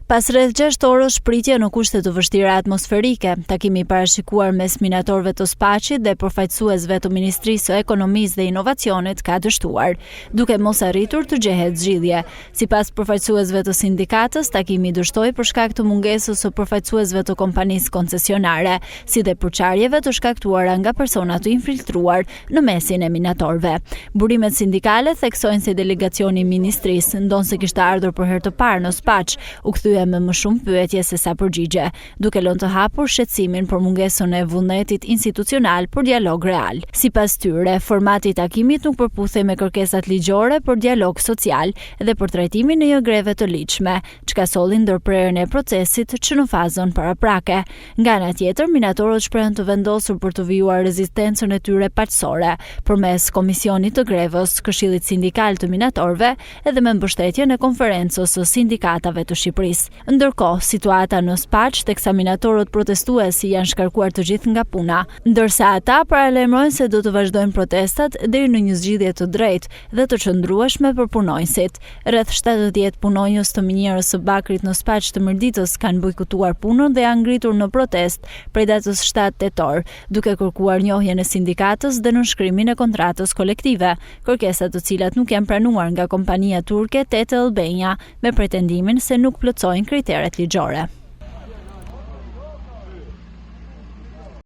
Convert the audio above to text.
Pas rreth 6 orësh pritje në kushte të vështira atmosferike, takimi i parashikuar mes minatorëve të Spaçit dhe përfaqësuesve të Ministrisë së Ekonomisë dhe Inovacionit ka dështuar, duke mos arritur të gjehet zgjidhje. Sipas përfaqësuesve të sindikatës, takimi dështoi për shkak të mungesës së përfaqësuesve të kompanisë koncesionare, si dhe përçarjeve të shkaktuara nga persona të infiltruar në mesin e minatorëve. Burimet sindikale theksojnë se delegacioni i ministrisë, ndonëse kishte ardhur për herë të parë në Spaç, u kthye me më shumë pyetje se sa përgjigje, duke lënë të hapur shqetësimin për mungesën e vullnetit institucional për dialog real. Sipas tyre, formati i takimit nuk përputhej me kërkesat ligjore për dialog social dhe për trajtimin e një greve të ligjshme, çka solli ndërprerjen e procesit që në fazën paraprake. Nga ana tjetër, minatorët shprehen të vendosur për të vijuar rezistencën e tyre paqësore, përmes Komisionit të Grevës, Këshillit Sindikal të Minatorëve edhe me mbështetjen e Konferencës së Sindikatave të Shqipërisë. Ndërkohë, situata në Spaç, teksa minatorët protestues janë shkarkuar të gjithë nga puna, ndërsa ata paralajmërojnë se do të vazhdojnë protestat deri në një zgjidhje të drejtë dhe të qëndrueshme për punonjësit. Rreth 70 punonjës të minierës së bakrit në Spaç të Mirditës kanë bojkotuar punën dhe janë ngritur në protestë prej datës 7 tetor, duke kërkuar njohjen e sindikatës dhe nënshkrimin e kontratës kolektive, kërkesa të cilat nuk janë pranuar nga kompania turke TT Albania me pretendimin se nuk plotësojnë kriteret ligjore.